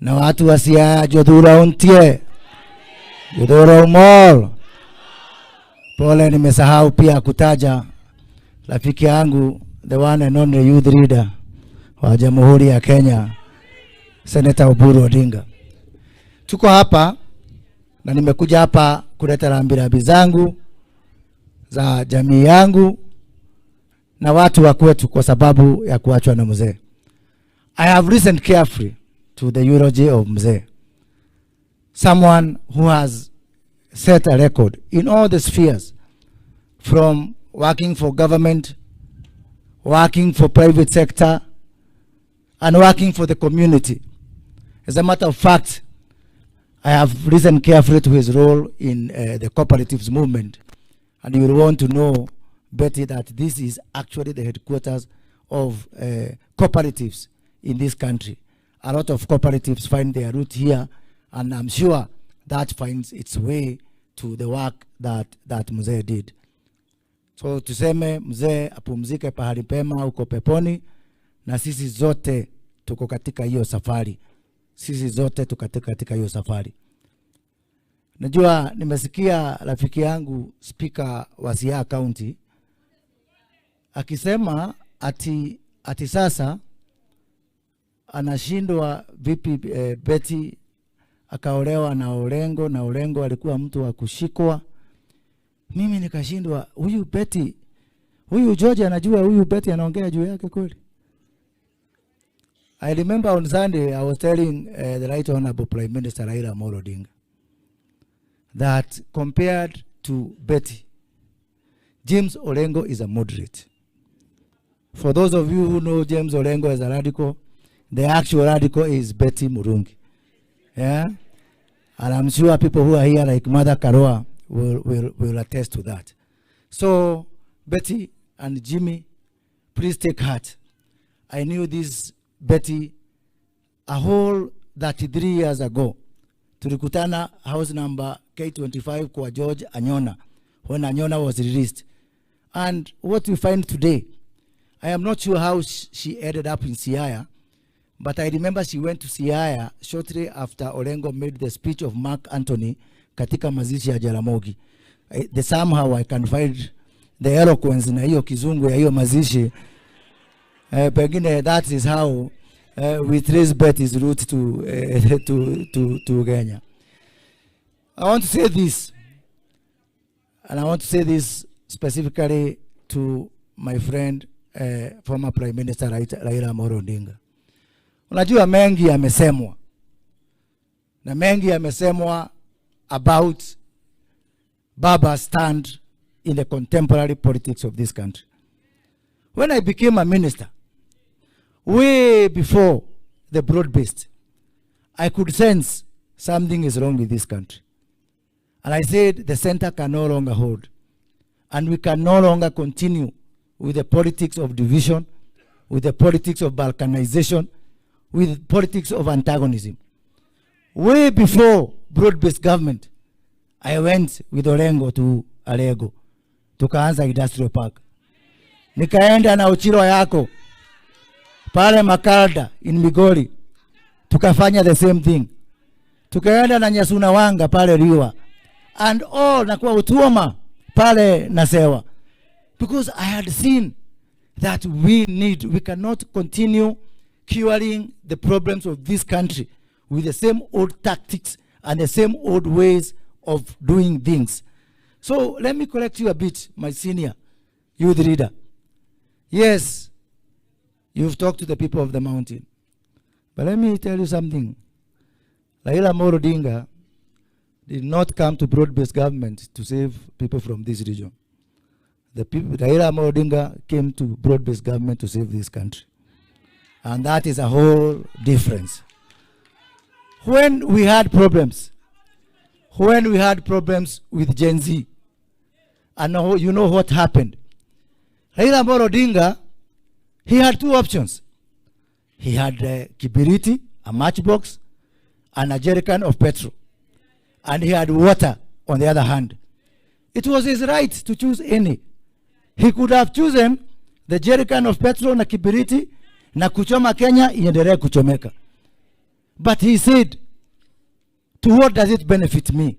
Na watu wa Siaya, jothurwa untie, jothurwa umol. Pole, nimesahau pia kutaja rafiki yangu, the one and only youth leader wa Jamhuri ya Kenya, Senator Oburu Odinga. Tuko hapa na nimekuja hapa kuleta rambirambi zangu za jamii yangu na watu wa kwetu kwa sababu ya kuachwa na mzee. I have listened carefully to the eulogy of mzee. Someone who has set a record in all the spheres, from working for government, working for private sector, and working for the community. As a matter of fact, I have listened carefully to his role in the cooperatives movement, and you will want to know, Betty, that this is actually the headquarters of cooperatives in this country. A lot of cooperatives find their root here, and I'm sure that finds its way to the work that Mzee did. So tuseme mzee apumzike pahali pema huko peponi, na sisi zote tuko katika hiyo safari. Sisi zote tuko katika hiyo safari. Najua nimesikia rafiki yangu, Speaker wa Siaya County, akisema ati sasa anashindwa vipi Betty akaolewa na Orengo, na Orengo alikuwa mtu wa kushikwa. Mimi nikashindwa, huyu Betty, huyu George anajua huyu Betty anaongea juu yake kweli? I remember on Sunday I was telling the Right Honorable Prime Minister Raila Amolo Odinga that compared to Betty, James Orengo is a moderate. For those of you who know James Orengo as a radical, the actual radical is Betty Murungi. Yeah? And I'm sure people who are here like Mother Karua will attest to that. So, Betty and Jimmy, please take heart. I knew this Betty a whole 33 years ago. Tulikutana house number K25 kwa George Anyona when Anyona was released. And what we find today, I am not sure how she ended up in Siaya, but I remember she went to Siaya shortly after Orengo made the speech of Mark Antony katika mazishi ya Jaramogi. Somehow I can find the eloquence na hiyo kizungu ya hiyo mazishi. Pengine that is how we trace Betty's route to Kenya. I want to say this, and I want to say this specifically to my friend, former Prime Minister Raila Amolo Odinga. Unajua mengi yamesemwa na mengi yamesemwa about Baba's stand in the contemporary politics of this country. When I became a minister, way before the broad-based, I could sense something is wrong with this country. And I said the center can no longer hold. And we can no longer continue with the politics of division, with the politics of balkanization, with politics of antagonism. Way before broad-based government, I went with Orengo to Alego, tukaanza industrial park. Nikaenda na Ochilo Ayacko pale Makalda in Migori, tukafanya the same thing. Tukaenda na Nyasuna Wanga pale Riwa and all na kwa Otuoma pale Nasewa, because I had seen that we cannot continue curing the problems of this country with the same old tactics and the same old ways of doing things. So let me correct you a bit, my senior youth leader. Yes, you've talked to the people of the mountain. But let me tell you something. Raila Amolo Odinga did not come to broad-based government to save people from this region. The people, Raila Amolo Odinga came to broad-based government to save this country. And that is a whole difference. When we had problems, when we had problems with Gen Z, and now you know what happened. Raila Amolo Odinga, he had two options. He had a kibiriti, a matchbox, and a jerrycan of petrol. And he had water on the other hand. It was his right to choose any. He could have chosen the jerrycan of petrol na kibiriti na kuchoma Kenya iendelee kuchomeka. But he chose to save But he said, to what does it benefit me?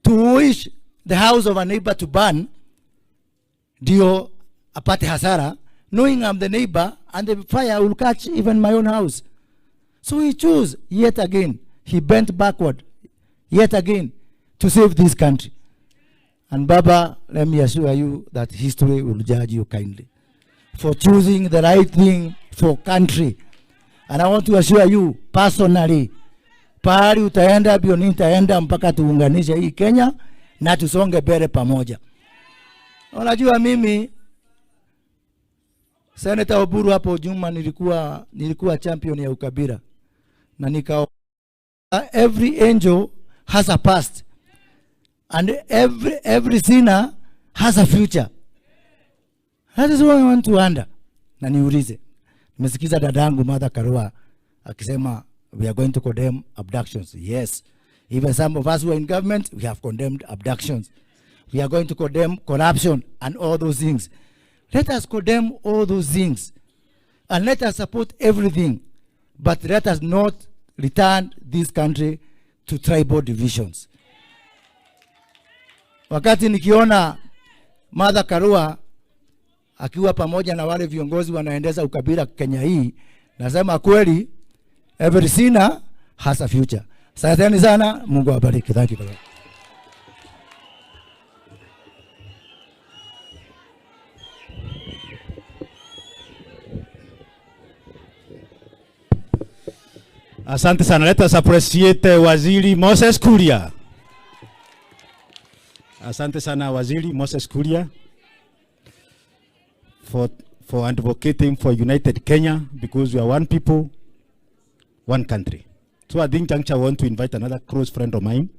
To wish the house of a neighbor to burn, ndio apate hasara, knowing I'm the neighbor and the fire will catch even my own house. So he chose yet again, he bent backward yet again to save this country. And Baba, let me assure you that history will judge you kindly for choosing the right thing for country. And I want to assure you personally, pahali utaenda ndio nitaenda mpaka tuunganishe hii Kenya na tusonge mbele pamoja. Unajua mimi Senator Oburu hapo nyuma nilikuwa champion ya ukabila na nika every angel has a past and every sinner has a future. That is what I want to wonder. Na niulize. Nimesikiza dadangu Martha Karua akisema we are going to condemn abductions. Yes. Even some of us who are in government, we have condemned abductions. We are going to condemn corruption and all those things. Let us condemn all those things. And let us support everything. But let us not return this country to tribal divisions. Wakati nikiona Martha Karua akiwa pamoja na wale viongozi wanaendeza ukabila Kenya hii, nasema kweli, every sinner has a future. Asanteni sana, Mungu awabariki. Thank you very much. Asante sana. Let us appreciate Waziri Moses Kuria. Asante sana Waziri Moses Kuria for advocating for United Kenya, because we are one people, one country. So at this juncture, I want to invite another close friend of mine,